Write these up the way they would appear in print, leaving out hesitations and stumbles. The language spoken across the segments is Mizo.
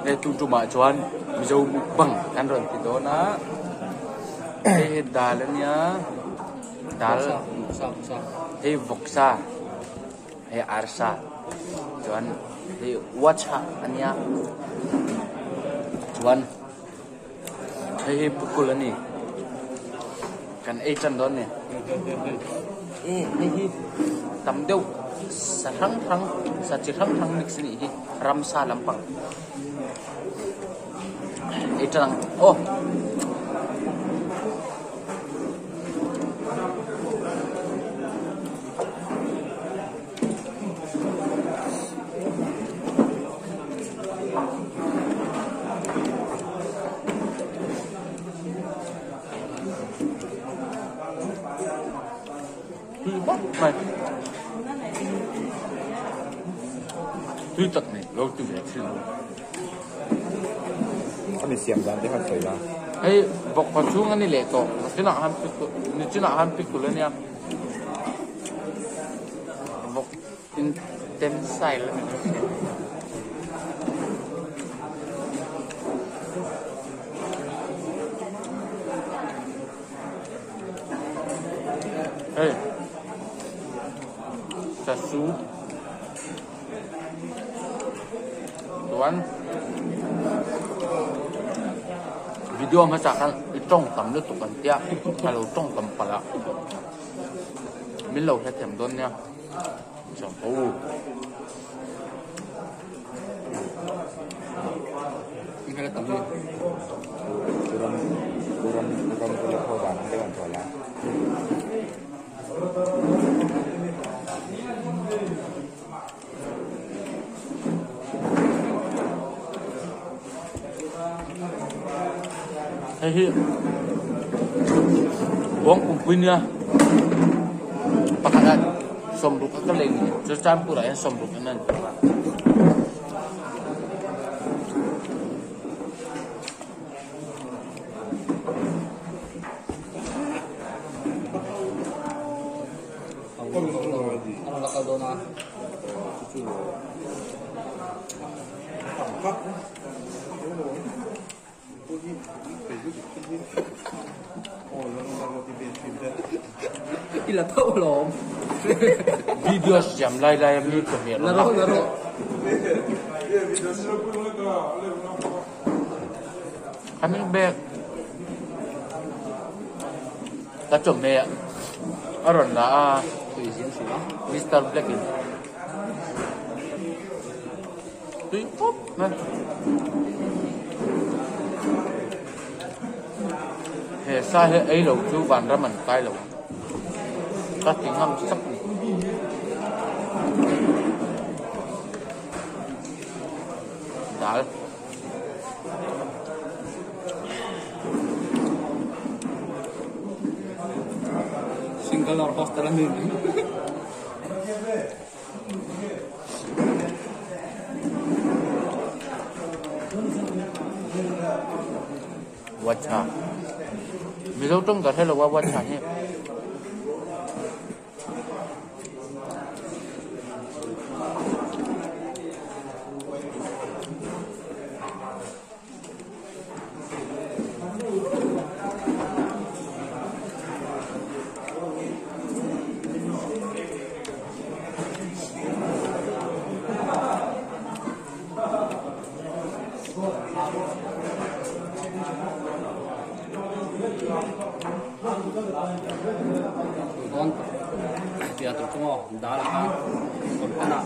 Hei tun tumah chuan Mizo mukbang kan rawn ti dawn a, hei hi dal a nia, dal hei vawksa, hei arsa chuan hei uachha a nia, chuan hei hi pukul a ni, kan ei tan dawn a ni. Hei hi tam deuh sa hrang hrang sa chi hrang hrang mix a nih hi ramsa lampang ei tan ang aw. Tui bawk mai. Tui tak ni lo ti ve thin lo. A mi siam dan te khan sawi la. Hei bawk pa chhung a ni leh tawh. Nichinah khan nichinah khan pickle a nia. Vawk intensile a ni mai thei. Hei chasu chuan video hmasa khan i tawng tam lutuk an tia a lo tawng tam palh a min lo hrethiam dawn nia chapo. Hei hi bawng pumpui nia pakhat ah sawmruk a ka lei ni Churachandpur ah hian sawmruk in an phur a. Video siam lai lai a mi ka hmel a Coming back ka chawhmeh a rawn la a Mister Black in tui khawp mai he sa hi ei lo chu vanram an kai lo ka ti ngam sak a ni. Dal. Single or hostel a ni. Watcha. Mizo tawng ka hre lo a watcha hi. Dal kha kawr panah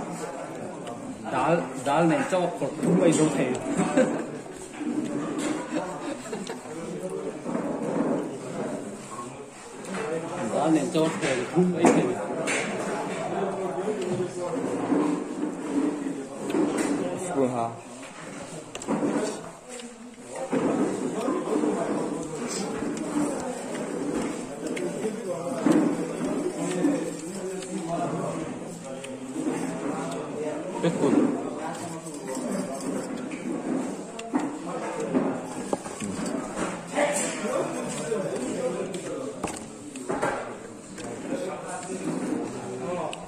dal dal nen chaw kawr thum a inzo thei. Dal nen chaw kawr thum a ei thei. Spoon ha. Pickle.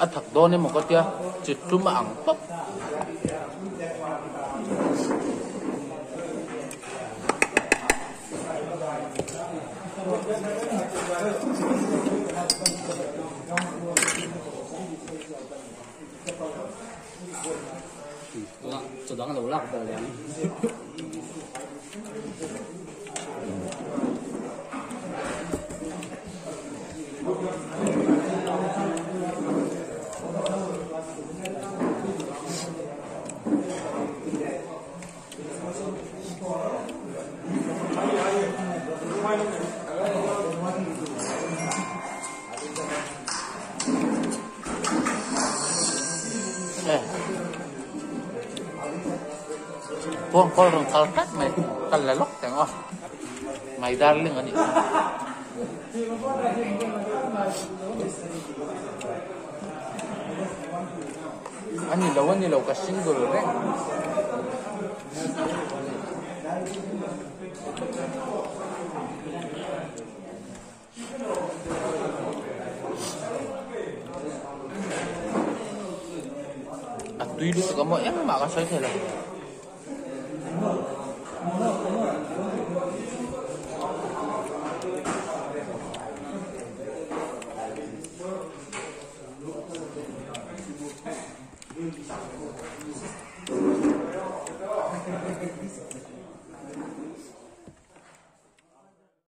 A thak dawn emaw ka tia chi tlum a ang tawp. Chaw dang a lo lak belh leh ang. Khuang kawl rawn kal tlat mai kal la lawk teng aw my darling a nih kha. A ni lo a ni lo ka single reng. A tui lutuk a maw engmah ka sawi thei lo.